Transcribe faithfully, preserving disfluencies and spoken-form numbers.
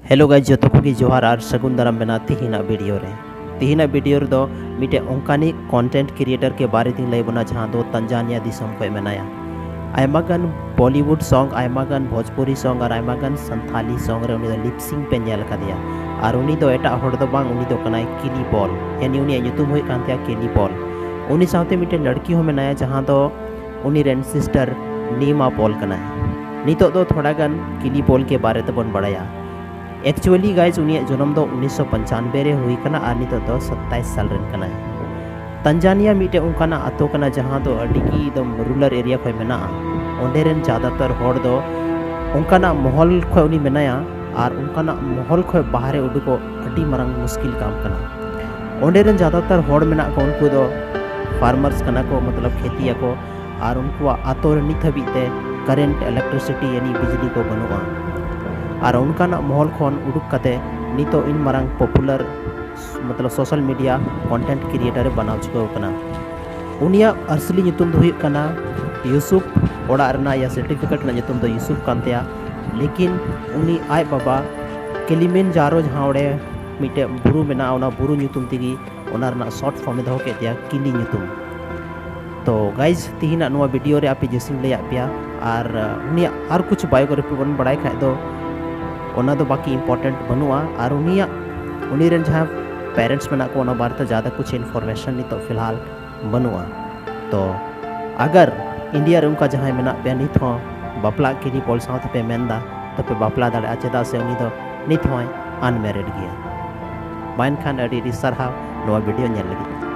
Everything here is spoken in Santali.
Hello guys, ᱡᱚᱛᱚ ᱠᱚᱜᱮ ᱡᱚᱦᱟᱨ ᱟᱨ ᱥᱟᱹᱜᱩᱱ ᱫᱟᱨᱟᱢ ᱢᱮᱱᱟᱜᱼᱟ ᱛᱤᱦᱤᱧᱟᱜ ᱵᱷᱤᱰᱤᱭᱳ ᱨᱮ᱾ ᱛᱤᱦᱤᱧᱟᱜ ᱵᱷᱤᱰᱤᱭᱳ ᱨᱮᱫᱚ ᱢᱤᱫᱴᱮᱡ ᱚᱱᱠᱟᱱᱤᱡ ᱠᱚᱱᱴᱮᱱᱴ ᱠᱨᱤᱭᱮᱴᱟᱨ ᱠᱮ ᱵᱟᱨᱮ ᱛᱤᱧ ᱞᱟᱹᱭ ᱵᱚᱱᱟ, ᱡᱟᱦᱟᱸ ᱫᱚ ᱛᱟᱱᱡᱟᱱᱤᱭᱟ ᱫᱤᱥᱚᱢ ᱠᱷᱚᱡ ᱢᱮᱱᱟᱭᱟ᱾ ᱟᱭᱢᱟ ᱜᱟᱱ ᱵᱚᱞᱤᱣᱩᱰ ᱥᱚᱝ, ᱟᱭᱢᱟ ᱜᱟᱱ ᱵᱷᱳᱡᱽᱯᱩᱨᱤ ᱥᱚᱝ ᱟᱨ ᱟᱭᱢᱟ ᱜᱟᱱ ᱥᱟᱱᱛᱷᱟᱞᱤ ᱥᱚᱝ ᱨᱮ ᱩᱱᱤ ᱫᱚ ᱞᱤᱯᱥᱤᱝ ᱯᱮ ᱧᱮᱞ ᱠᱟᱫᱮᱭᱟ᱾ ᱟᱨ ᱩᱱᱤ ᱫᱚ ᱮᱴᱟᱜ ᱦᱚᱲ ᱫᱚ ᱵᱟᱝ, ᱩᱱᱤ ᱫᱚ ᱠᱟᱱᱟᱭ ᱠᱤᱞᱤ ᱯᱚᱞ᱾ ᱭᱟᱱᱤ ᱩᱱᱤᱭᱟᱜ ᱧᱩᱛᱩᱢ ᱦᱩᱭᱩᱜ ᱠᱟᱱ ᱛᱟᱭᱟ ᱠᱤᱞᱤ ᱯᱚᱞ᱾ ᱩᱱᱤ ᱥᱟᱶᱛᱮ ᱢᱤᱫᱴᱮᱱ ᱞᱟᱲᱠᱤ ᱦᱚᱸ ᱢᱮᱱᱟᱭᱟ, ᱡᱟᱦᱟᱸ ᱫᱚ ᱩᱱᱤ ᱨᱮᱱ ᱥᱤᱥᱴᱟᱨ ᱱᱤᱢᱟ ᱯᱚᱞ ᱠᱟᱱᱟᱭ᱾ ᱱᱤᱛᱚᱜ ᱫᱚ ᱛᱷᱚᱲᱟ ᱜᱟᱱ ᱠᱤᱞᱤ ᱯᱚᱞ ᱠᱮ ᱵᱟᱨᱮ ᱛᱮᱵᱚᱱ ᱵᱟᱲᱟᱭᱟ᱾ ᱮᱠᱪᱩᱭᱮᱞᱤ ᱜᱟᱭᱡᱽ, ᱩᱱᱤᱭᱟᱜ ᱡᱚᱱᱚᱢ ᱫᱚ ᱩᱱᱤᱥᱥᱚ ᱯᱚᱧᱪᱟᱱᱵᱮ ᱨᱮ ᱦᱩᱭ ᱠᱟᱱᱟ ᱟᱨ ᱱᱤᱛᱚᱜ ᱫᱚ ᱥᱟᱛᱟᱭᱤᱥ ᱥᱟᱞ ᱨᱮᱱ ᱠᱟᱱᱟᱭ᱾ ᱛᱟᱱᱡᱟᱱᱤᱭᱟ ᱢᱤᱫᱴᱮᱡ ᱚᱱᱠᱟᱱᱟᱜ ᱟᱛᱳ ᱠᱟᱱᱟ ᱡᱟᱦᱟᱸ ᱫᱚ ᱟᱹᱰᱤ ᱜᱮ ᱮᱠᱫᱚᱢ ᱨᱩᱨᱟᱞ ᱮᱨᱤᱭᱟ ᱠᱷᱚᱡ ᱢᱮᱱᱟᱜᱼᱟ᱾ ᱚᱸᱰᱮ ᱨᱮᱱ ᱡᱟᱫᱟᱛᱟᱨ ᱦᱚᱲ ᱫᱚ ᱚᱱᱠᱟᱱᱟᱜ ᱢᱚᱦᱚᱞ ᱠᱷᱚᱡ ᱩᱱᱤ ᱢᱮᱱᱟᱭᱟ ᱟᱨ ᱚᱱᱠᱟᱱᱟᱜ ᱢᱚᱦᱚᱞ ᱠᱷᱚᱡ ᱵᱟᱦᱨᱮ ᱩᱰᱩᱠᱚᱜ ᱟᱹᱰᱤ ᱢᱟᱨᱟᱝ ᱢᱩᱥᱠᱤᱞ ᱠᱟᱢ ᱠᱟᱱᱟ᱾ ᱚᱸᱰᱮ ᱨᱮᱱ ᱡᱟᱫᱟᱛᱟᱨ ᱦᱚᱲ ᱢᱮᱱᱟᱜ ᱠᱚ, ᱩᱱᱠᱩ ᱫᱚ ᱯᱷᱟᱨᱢᱟᱨᱥ ᱠᱟᱱᱟ ᱠᱚ, ᱢᱚᱛᱞᱚᱵ ᱠᱷᱮᱛᱤᱭᱟᱠᱚ᱾ ᱟᱨ ᱩᱱᱠᱩᱣᱟᱜ ᱟᱛᱳ ᱨᱮ ᱱᱤᱛ ᱦᱟᱹᱵᱤᱡ ᱛᱮ ᱠᱟᱨᱮᱱᱴ, ᱤᱞᱮᱠᱴᱨᱤᱥᱤᱴᱤ ᱭᱟᱱᱤ ᱵᱤᱡᱽᱞᱤ ᱠᱚ ᱵᱟᱹᱱᱩᱜᱼᱟ᱾ ᱟᱨ ᱚᱱᱠᱟᱱᱟᱜ ᱢᱚᱦᱚᱞ ᱠᱷᱚᱱ ᱩᱰᱩᱠ ᱠᱟᱛᱮ ᱱᱤᱛᱚᱜ ᱤᱱ ᱢᱟᱨᱟᱝ ᱯᱚᱯᱩᱞᱟᱨ, ᱢᱚᱛᱞᱚᱵ ᱥᱳᱥᱟᱞ ᱢᱤᱰᱤᱭᱟ ᱠᱚᱱᱴᱮᱱᱴ ᱠᱨᱤᱭᱮᱴᱟᱨ ᱮ ᱵᱮᱱᱟᱣ ᱪᱩᱠᱟᱹᱣ ᱠᱟᱱᱟ᱾ ᱩᱱᱤᱭᱟᱜ ᱟᱥᱞᱤ ᱧᱩᱛᱩᱢ ᱫᱚ ᱦᱩᱭᱩᱜ ᱠᱟᱱᱟ ᱭᱩᱥᱩᱯ᱾ ᱚᱲᱟᱜ ᱨᱮᱱᱟᱜ ᱭᱟ ᱥᱟᱨᱴᱤᱯᱷᱤᱠᱮᱴ ᱨᱮᱱᱟᱜ ᱧᱩᱛᱩᱢ ᱫᱚ ᱭᱩᱥᱩᱯ ᱠᱟᱱ ᱛᱟᱭᱟ᱾ ᱞᱮᱠᱤᱱ ᱩᱱᱤ ᱟᱡ ᱵᱟᱵᱟ ᱠᱤᱞᱤᱢᱮᱱᱡᱟᱨᱳ, ᱡᱟᱦᱟᱸ ᱚᱸᱰᱮ ᱢᱤᱫᱴᱮᱡ ᱵᱩᱨᱩ ᱢᱮᱱᱟᱜᱼᱟ, ᱚᱱᱟ ᱵᱩᱨᱩ ᱧᱩᱛᱩᱢ ᱛᱮᱜᱮ ᱚᱱᱟ ᱨᱮᱱᱟᱜ ᱥᱚᱨᱴ ᱯᱷᱚᱨᱢ ᱮ ᱫᱚᱦᱚ ᱠᱮᱫ ᱛᱟᱭᱟ ᱠᱤᱞᱤ ᱧᱩᱛᱩᱢ᱾ ᱛᱚ ᱜᱟᱭᱡᱽ, ᱛᱤᱦᱤᱧᱟᱜ ᱱᱚᱣᱟ ᱵᱷᱤᱰᱤᱭᱳ ᱨᱮ ᱟᱯᱮ ᱡᱮᱥᱤᱧ ᱞᱟᱹᱭᱟᱫ ᱯᱮᱭᱟ, ᱟᱨ ᱟᱨ ᱠᱩᱪᱷ ᱵᱟᱭᱳᱜᱨᱟᱯᱷᱤ ᱵᱚᱱ ᱵᱟᱲᱟᱭ ᱠᱷᱟᱡ ᱫᱚ ᱚᱱᱟ ᱫᱚ ᱵᱟᱹᱠᱤ ᱤᱢᱯᱚᱨᱴᱮᱱᱴ ᱵᱟᱹᱱᱩᱜᱼᱟ᱾ ᱟᱨ ᱩᱱᱤᱭᱟᱜ, ᱩᱱᱤ ᱨᱮᱱ ᱡᱟᱦᱟᱸ ᱯᱮᱨᱮᱱᱴᱥ ᱢᱮᱱᱟᱜ ᱠᱚ, ᱚᱱᱟ ᱵᱟᱨᱮᱛᱮ ᱡᱟᱫᱟ ᱠᱩᱪᱷ ᱤᱱᱯᱷᱚᱨᱢᱮᱥᱚᱱ ᱱᱤᱛᱚᱜ ᱯᱷᱤᱞᱦᱟᱞ ᱵᱟᱹᱱᱩᱜᱼᱟ᱾ ᱛᱚ ᱟᱜᱟᱨ ᱤᱱᱰᱤᱭᱟ ᱨᱮ ᱚᱱᱠᱟ ᱡᱟᱦᱟᱸᱭ ᱢᱮᱱᱟᱜ ᱯᱮᱭᱟ ᱱᱤᱛ ᱦᱚᱸ ᱵᱟᱯᱞᱟᱜ ᱠᱤᱞᱤ ᱯᱚᱞ ᱥᱟᱶ ᱛᱮᱯᱮ ᱢᱮᱱᱫᱟ, ᱛᱚᱯᱮ ᱵᱟᱯᱞᱟ ᱫᱟᱲᱮᱭᱟᱜᱼᱟ, ᱪᱮᱫᱟᱜ ᱥᱮ ᱩᱱᱤ ᱫᱚ ᱱᱤᱛ ᱦᱚᱸᱭ ᱟᱱᱢᱮᱨᱤᱰ ᱜᱮᱭᱟ᱾ ᱢᱟ ᱮᱱᱠᱷᱟᱱ ᱟᱹᱰᱤ ᱟᱹᱰᱤ ᱥᱟᱨᱦᱟᱣ ᱱᱚᱣᱟ ᱵᱷᱤᱰᱤᱭᱳ ᱧᱮᱞ ᱞᱟᱹᱜᱤᱫ᱾